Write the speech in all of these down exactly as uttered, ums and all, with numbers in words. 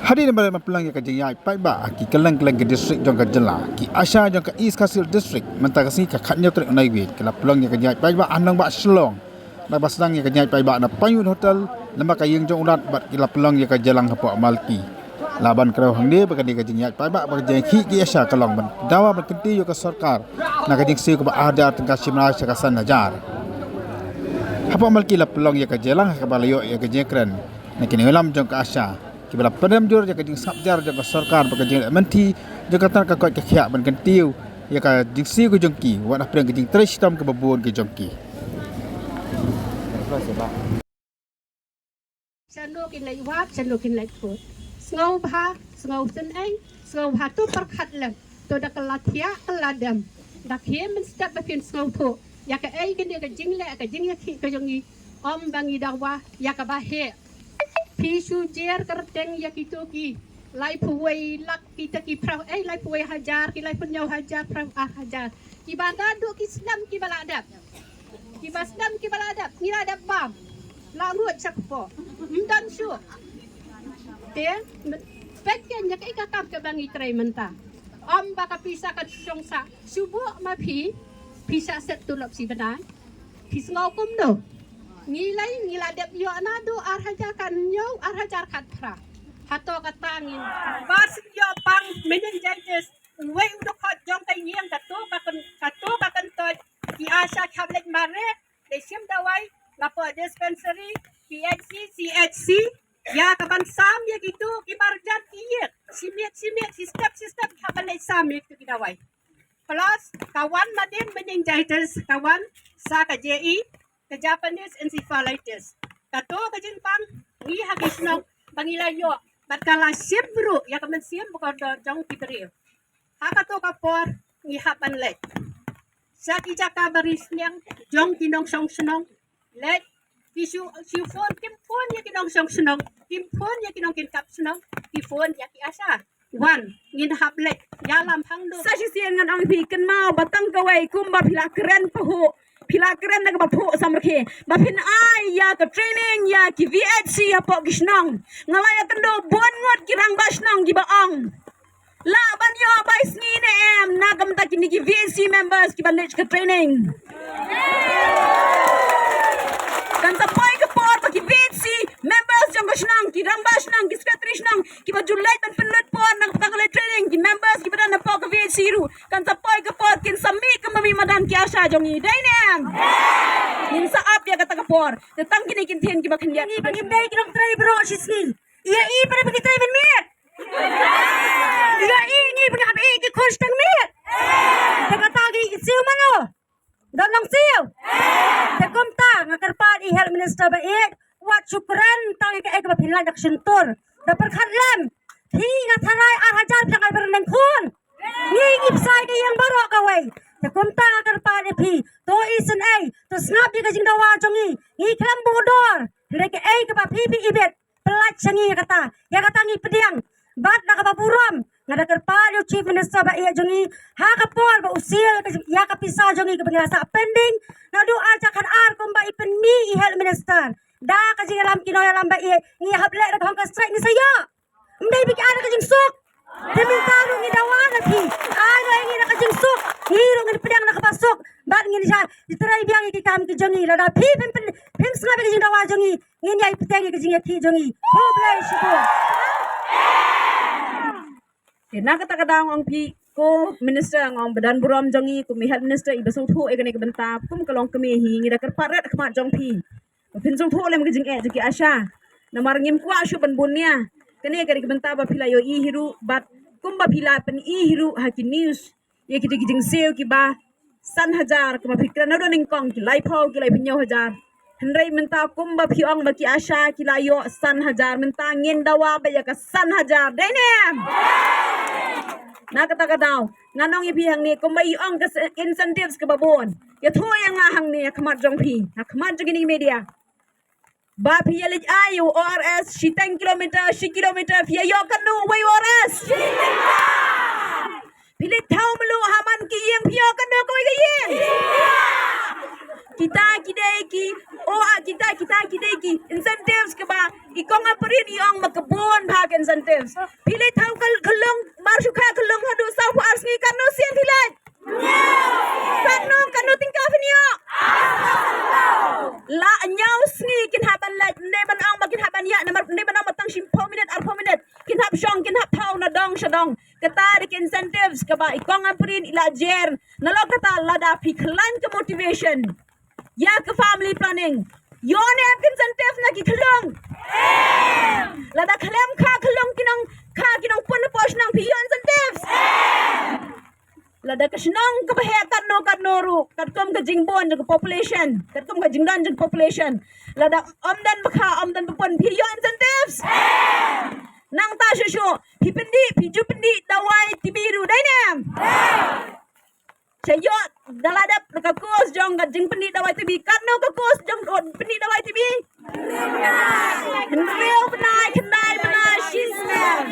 Hadien ba la pynlong ïa ka jingïaid paidbah ha ki kylleng kylleng ki district jong ka jylla, ki ASHA jong ka East Khasi Hills District mynta ka sngi ka khathynñiew tarik u Naiwieng ki la pynlong ïa ka jingïaid paidbah ha nongbah Shillong. Naba sdang ïa ka jingïaid paidbah na Pinewood Hotel, lem bad ka ïing jong u Lat bad ki la pynlong ïa ka jingïalang hapoh Malki. La ban kdew hangne ba kane ka jingïaid paidbah bad ka jingïakhih ki ASHA ka long ban dawa ban kyntiew ïa ka sorkar na ka jingsiew kaba ar hajar tyngka shimraw sha ka san hajar. Hapoh Malki la pynlong ïa ka jingïalang ha kaba la ïoh ïa ka jingkren na ki nongïalam jong ka ASHA kiba la pynrem jur ïa ka jingsngap jar jong ka sorkar bad ka jingleh mynthi jong ka tnat ka koit ka khiah ban kyntiew ïa ka jingsiew ka jong ki wat hapdeng ka jingtrei shitom kaba bun ka jong ki. Shano kin leit wad, shano kin leit kut. Sngewbha, sngewsynei, sngewbha to pyrkhat lem. To da ka la thiah ka la dem. Da khie mynstep ba phin sngewthuh ïa kaei kane ka jingleh ka jingïakhih ka jong ngi. Ym ba ngi dawa ïa kaba heh. Phi shu jer kyrteng ïa kito ki laiphew wei lak, kita ki phraw, eh, laiphew wei hajar, ki laiphew hynñiew hajar, phraw ar hajar. Kiba naduh ki snem kiba la dep. Kiba snem kiba la dep, ngi la dep bam. La ngut sha kpoh. Ym don shuh. Te peit kein ïa kaei ka kam kaba ngi trei mynta. Ym ba ka pisa kan shong sah. Shu buh ma phi, pisa set tulop shi bnai. Phi sngew kumno? Ngi lei, ngi la dep ïoh naduh ar hajar khathynñiew, ar hajar khatphra. Hato kata ngin ba shu ïoh pang meningitis, uwei u dkhot jong ka ïing, kato ka kyn-, kato ka kyntoit. Ki ASHA ki hap leit mareh, leit shim dawai napoh dispensary, PHC, CHC. Ïa kaban sam ïa kito ki marjan ki ïing. Shi miet shi miet, shi step shi step, ki hap ban leit sam ïa kito ki dawai. Plus ka wan madan meningitis, ka wan sa ka J E, ka Japanese encephalitis. Kato ka jingpang ngi ha ki shnong ba ngi la ïoh bad ka la shim ruh ïa ka mynsiem ba kordor jong ki briew. Ha kato ka por ngi hap ban leit sha ki jaka ba ri sniang jong ki nongshong shnong. Leit ki shu, shu phone, kim phone ïa ki nongshong shnong, kim phone ïa ki nongkyngkap shnong, ki phone ïa ki ASHA. Wan, ngin hap leit ïalam hangno. Sa shisien ngan ong phi, kynmaw ba tang kawei kumba phi la kren pahuh, phi la kren da kaba phuh samrkhie ba phin ai ïa ka training ïa ki VHC hapoh ki shnong. Nga la ïakynduh bun ngut ki rangbah shnong kiba ong lah ban ïoh bai sngi ne em na ka bynta kine ki VHC members kiba leit ka training. Kan sa poi ka por ba ki VHC members jong ka shnong, ki rangbah shnong, ki secretary shnong kiba ju leit ban pynlut por na ka bynta ka leit training, ki members kiba don hapoh ka VHC ruh kan sa poi ka por kin sa mih kumba mih madan ki ASHA jong ngi, dei ne em? Ngin sa ap ïa kata ka por. Te tang kine ki ktien kiba khyndiat. Ngi ba ngim dei ki nongtrei baroh shi sngi. Ïa i para ba ki trei ban miet. Ïa i ngi ba ngi hap i ki khun shtang miet. Te kata ki siew mano? Don long siew. Te kumta nga kyrpad ïa i health minister ba ïeit, wat shu kren tang ïa kaei kaba phin lait da ka shyntur. Da pyrkhat lem. Phi nga tharai ar hajar phi dang ai ba ryndeng khun. Ngi ngi pynshai ka ïing baroh kawei. Te kumta nga kyrpad ïa phi, to isynei, to sngap ïa ka jingdawa jong ngi. Ngi khlem buh dor. Hynrei kaei kaba phi phi ibit, pyllait sha ngi ïa kata. Ïa kata ngi pdiang. Bad da kaba burom nga da kyrpad ïa u Chief Minister ba ïeit jong ngi, ha ka por ba u siew ïa ka pisa jong ngi kaba ngi la sah pending naduh ar hajar khatar kumba i pynmih i health minister. Da ka jingïalam ki nongïalam ba ïeit ngi hap leh da ka hunger strike, ngi sa ïoh. Ym dei ba ki ai da ka jingsuk. Te mynta ruh ngi dawa na phi, ai ruh ïa ngi da ka jingsuk. Ngi ruh ngin pdiang da kaba suk bad ngin ïa trei biang ïa ki kam ki jong ngi. Lada phi phim pyn-, phim sngap ïa ka jingdawa jong ngi, ngin ïai bteng ïa ka jingïakhih jong ngi. Khublei shibun. Te na kata ka daw nga ong phi, ko Minister, nga ong ba don burom jong ngi kum i Health Minister iba sngewthuh ïa kane ka bynta. Kum ka longkmie hi ngi da kyrpad rit ha khmat jong phi ba phin sngewthuh lem ka jingeh jong ki ASHA. Namar ngim kwah shuh ban bun nia. Kane ka dei ka bynta ba phi la ïohi hi ruh bad kumba phi la pyni hi ruh ha ki news ïa kita ki jingsiew kiba san hajar, kumba phi kren naduh nyngkong ki laiphew, ki laiphew hynñiew hajar. Hynrei mynta kumba phi ong ba ki ASHA ki la ïoh san hajar, mynta ngin dawa ba ïa ka san hajar, dei ne em? Na kata ka daw ngan ong ïa phi hangne, kumba i ong ka se-, incentives kaba bun. Ïathuh ïa nga hangne ha khmat jong phi, ha khmat jong kine ki media. Ba phi ïa leit ai u ORS shiteng kilometer, shi kilometer, phi ïa ïoh katno uwei u ORS? Phi leit thaw mluh ha man ki ïing, phi ïoh katno kawei ka ïing? Kita ki dei ki, o a kita, kita ki dei ki incentives kiba i kong Ampareen i ong ba ka bun bha ka incentives. Phi leit thaw ka khyllung, mar shu kha khyllung haduh saw phew ar sngi, katno sien phi leit? Katno, katno tyngka phin ïoh? La hynñiew sngi kin hap ban leit, ym dei ban ong ba kin hap ban ïa, namar ym dei ban ong ba tang shiphew minit, arphew minit kin hap shong, kin hap thaw na dong sha dong. Kata dei ki incentives kaba i kong Ampareen i la jer. Nalor kata, lada phi khlaiñ ka motivation ïa ka family planning, ïoh ne em ki incentive na ki khyllung? Lada khlem kha khyllung ki nong, kha ki nongpun hapoh shnong, phi ïoh incentives? Lada ka shnong kaba heh katno katno ruh, katkum ka jingbun jong ka population, katkum ka jingdon jong ka population, lada ym don ba kha, ym don ba pun, phi ïoh incentives? Nangta shuh shuh, phi pyndih, phi ju pyndih dawai T B ruh, dei ne em? Sha ïoh da la dep ka course jong ka jingpyndih dawai T B, katno ka course jong, oh, pyndih dawai T B? Hynriew bnai, khyndai bnai, shisnem.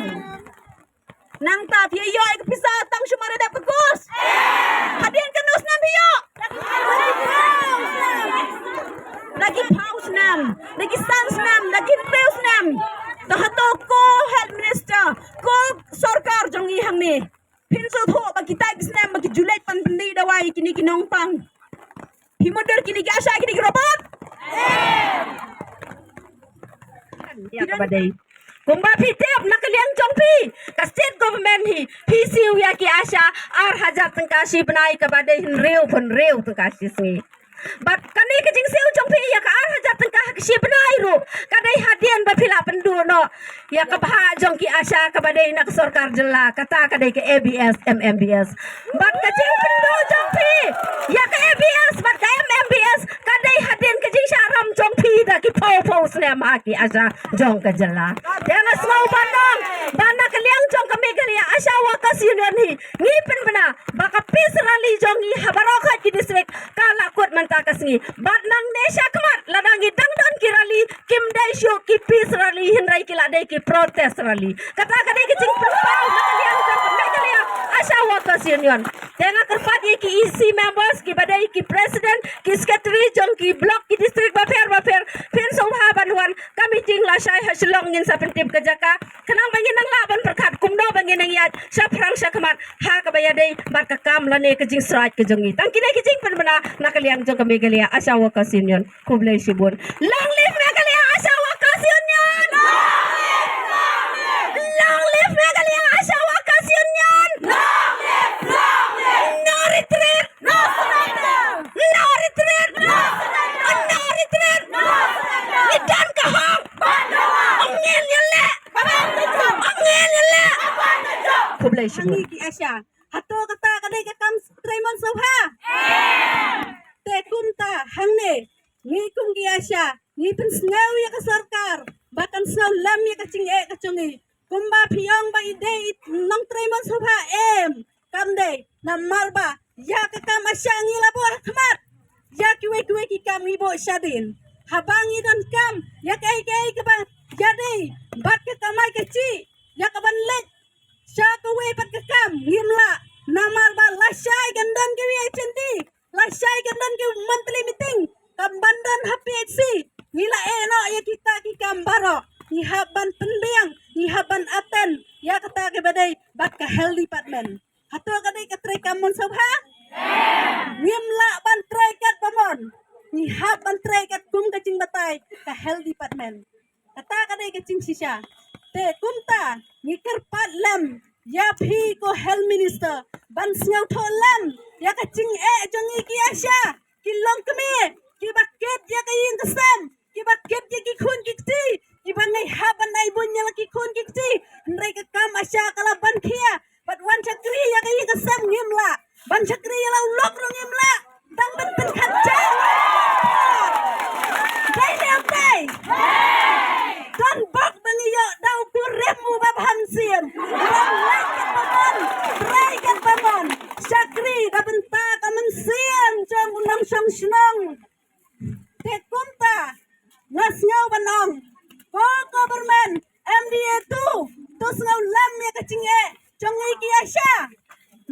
Nangta phi ïoh ïa ka pisa tang shu mar ïa dep ka course? Hadien katno snem phi ïoh? Da ki phew snem, da ki san snem, da ki hynriew snem. Te hato ko health minister, ko sorkar jong ngi hangne, phin sngewthuh ba kita ki snem ba ki ju leit ban pyndih dawai kine ki nongpang, phi mutdur kine ki ASHA, kine ki robot? Ïa kaba dei, kumba phi tip, na ka liang jong phi, ka state government hi, phi siew ïa ki ASHA ar hajar tyngka shi bnai, kaba dei hynriew, hynriew tyngka shi sngi. Bad kane ka jingsiew jong phi ïa ka ar hajar tyngka ha ka shi bnai ruh, ka dei hadien ba phi la pynduh noh ïa ka bhah jong ki ASHA kaba dei na ka sorkar jylla, kata ka dei ka ABS, MMBS. Bad ka jingpynduh jong phi ïa ka ABS bad ka MMBS, ka dei hadien ka jingshah ram jong phi da ki phew phew snem ha ki ASHA jong ka jylla. Te nga sngew ban ong ba na ka liang jong ka Meghalaya ASHA Workers Union hi, ngi pynbna ba ka peace rally jong ngi ha baroh kawei ki district ka la kut mynta ka sngi. Bad nangne shakhmat lada ngi dang don ki rally, kim dei shuh ki peace rally, hynrei ki la dei ki protest rally. Kata ka dei ka jingpynpaw na ka liang jong ka Meghalaya ASHA Workers Union. Te nga kyrpad ïa ki EC members, kiba dei ki president, ki secretary jong ki block, ki district bapher bapher, phin sngewbha ban wan. Ka meeting la shai ha Shillong, ngin sa pyntip ka jaka. Khnang ba ngin nang lah ban pyrkhat kumno ba ngin nang ïaid shaphrang shakhmat ha kaba ïadei bad ka kam lane ka jingsraid ka jong ngi. Tang kine ki jingpynbna na ka liang jong ka Meghalaya ASHA Workers Union. Khublei shibun. Long live Meghalaya ASHA Workers Union! Long live Meghalaya ASHA Workers Union! No retreat! No surrender! No retreat! No surrender! No retreat! No surrender! Ngi don ka hok! Ban dawa! Ong ngin ïaleh! Ban dawa! Ong ngin ïaleh! Ban dawa! Khublei shibun. Ngi ki ASHA. Hato kata ka dei ka kam trei mon sngewbha? Te kumta hangne ngi kum ki ASHA ngi pynsngew ïa ka sorkar ba kan sngew lem ïa ka jingeh ka jong ngi. Kumba phi ong ba i dei i nongtrei mon sngewbha, em, kam dei, namar ba ïa ka kam ASHA ngi la buh ha khmat. Ïa kiwei kiwei ki kam ngi buh shadien. Haba ngi donkam ïa kaei kaei kaba ïadei bad ka kamai kajih, ïa kaban leit sha kawei pat ka kam, ngim lah, namar ba lashai kan don kiwei agency, lashai kan don ki monthly meeting, kam ban don ha PHC. Ngi la ïeh noh ïa kita ki kam baroh. Ngi hap ban pynbiang, ngi hap ban attend ïa kata kaba dei bad ka health department. Hato ka dei ka trei kam mon sngewbha? Ngim lah ban trei katba mon. Ngi hap ban trei katkum ka jingbatai ka health department. Kata ka dei ka jingshisha. Te kumta ngi kyrpad lem ïa phi ko health minister ban sngewthuh lem ïa ka jingeh jong ngi ki ASHA, ki longkmie, kiba kit ïa ka ïing ka sem, kiba kit ïa ki khun ki kti, kiba ngi hap ban ai bun ïa la ki khun ki kti. Hynrei ka kam ASHA ka la ban khia. Bad wan shakri ïa ka ïing ka sem ngim lah. Ban shakri ïa la u lok ruh ngim lah. Tang ban pynkhyndiat. Dei ne em dei? Don bok ba ngi ïoh da u kurim uba bha mynsiem. Wan leh katba mon, trei katba mon. Shakri da bynta ka mynsiem jong u nongshong shnong. Te kumta nga sngew ban ong, ko government, MDA tu, to sngew lem ïa ka jingeh jong ngi ki ASHA.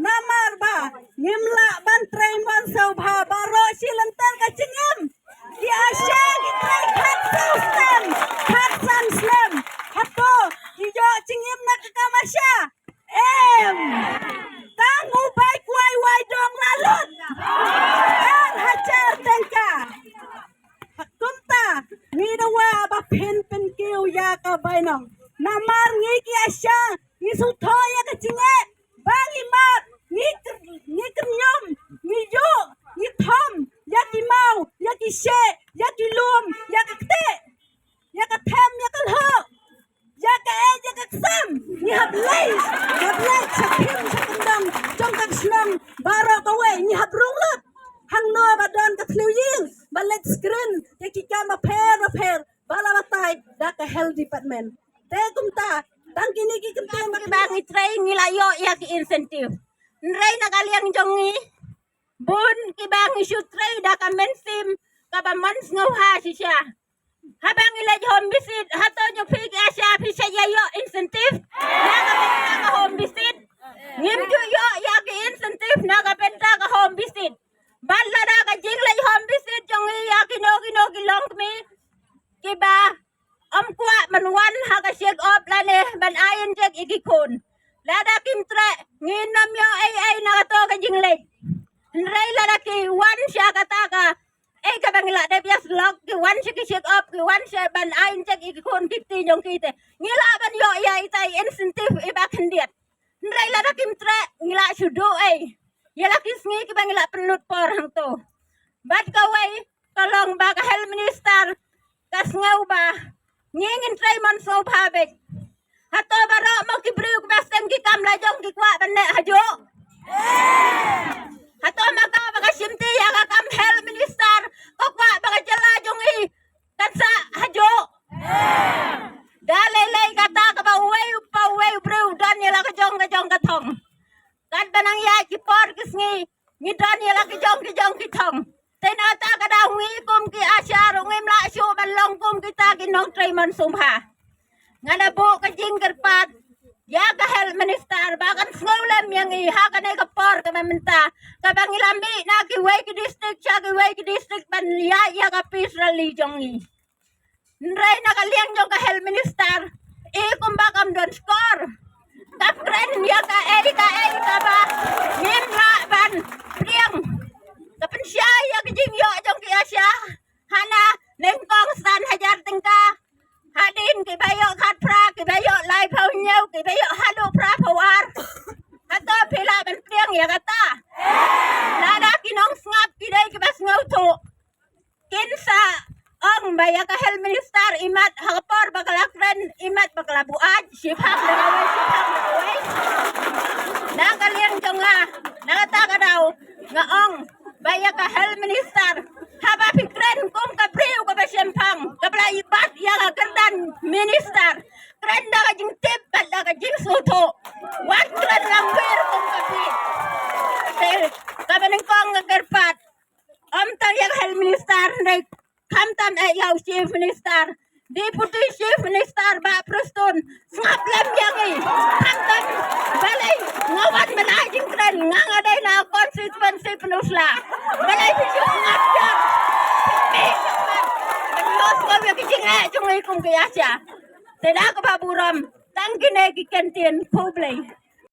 Namar ba ngim lah ban trei mynsiem bha baroh shi lynter ka jingim. Ki ASHA ki trei khatsaw snem, khatsan snem. Hato ki ïoh jingim na ka kam ASHA? Em. Tang u bai kwai wai dong la lut ar hajar tyngka. Kumta ngi dawa ba phin pynkiew ïa ka bainong. Namar ngi ki ASHA ngi sngewthuh ïa ka jingeh ba ngi mad, ngi kr-, ngi kyrñom, ngi ïuh, ngi thom ïa ki maw, ïa ki sheh, ïa ki lum, ïa ka ktieh, ïa ka them, ïa ka lhuh, ïa ka eh, ïa ka ksam. Ngi hap leit, hap leit sha khim sha kyndong jong ka shnong baroh kawei. Ngi hap rung lut hangno ba don ka thliew ïing ba leit screen ïa ki kam bapher bapher ba la batai da ka health department. Te kumta tang kine ki kyntien ba kiba ngi trei ngi la ïoh ïa ki incentive. Hynrei na ka liang jong ngi bun kiba ngi shu trei da ka mynsiem kaba mon sngewbha shisha. Haba ngi leit home visit, hato jong phi ki ASHA phi sa ïa ïoh incentive na ka bynta ka home visit? Ngim ju ïoh ïa ki incentive na ka bynta ka home visit. Bad lada ka jingleit home visit jong ngi ïa kino kino ki longkmie kiba ym kwah ban wan ha ka check up lane ban ai injek ïa ki khun, lada kim treh ngin ym ïoh ei ei na kato ka jingleit. Hynrei lada ki wan sha kata ka, eh, kaba ngi la dep ïa slok, ki wan sha ki check up, ki wan sha ban ai injek ïa ki khun ki kti jong ki te, ngi lah ban ïoh ïa itai incentive iba khyndiat. Hynrei lada kim treh ngi lah shu duh ei ïa la ki sngi kiba ngi la pynlut por hangto. Bad kawei ka long ba ka health minister ka sngew ba ngi ngin trei mynsiem bha beit. Hato baroh mo ki briew kiba seng ki kam la jong ki kwah ban leh hajuh? Hato ma ka ba ka shimti ïa ka kam health minister ka kwah ba ka jylla jong i kan sah hajuh? Da lei lei kata kaba uwei u pa uwei u briew u don ïa la ka jong ka jong ka thong. Katba nang ïaid ki por ki sngi ngi don ïa la ki jong ki jong ki thong. Te na kata ka daw ngi kum ki ASHA ruh ngim lah shuh ban long kum kita ki nongtrei mynsiem bha. Nga la buh ka jingkyrpad ïa ka health minister ba kan sngewlem ïa ngi ha kane ka por kaba mynta kaba ngi la mih na kiwei ki district sha kiwei ki district ban ïaid ïa ka peace rally jong ngi. Hynrei na ka liang jong ka health minister i kumba kam don skor. Kam kren ïa kaei kaei kaba ngim lah ban pdiang. Ka pynshai ïa ka jingïoh jong ki ASHA hana nyngkong san hajar tyngka. Hadien kiba ïoh khatphra, kiba ïoh laiphew hynñiew, kiba ïoh haduh phraphew ar. Hato phi lah ban pdiang ïa kata? Lada ki nongsngap ki dei kiba sngewthuh kin sa ong ba ïa ka health minister imat ha ka por ba ka la kren imat ba ka la buaid shipang da kawei shipang da kawei. Na ka liang jong nga na kata ka daw nga ong ba ïa ka health minister haba phi kren kum ka briew kaba shemphang kaba la ibat ïa ka kyrdan minister, kren da ka jingtip bad da ka jingsngewthuh. Wat kren langwir kum ka briew. Te kaba nyngkong nga kyrpad ym tang ïa ka health minister hynrei khamtam eh ïa u chief minister, deputy chief minister Bah Prestone, sngap lem ïa ngi. Khamtam balei nga wan ban ai jingkren, nga nga dei na constituency Pynursla. Balei phi shu sngap ïa ngi? Phi sngap ïa ngi kum ki ASHA. Te da kaba burom tang kine ki kyntien, khublei.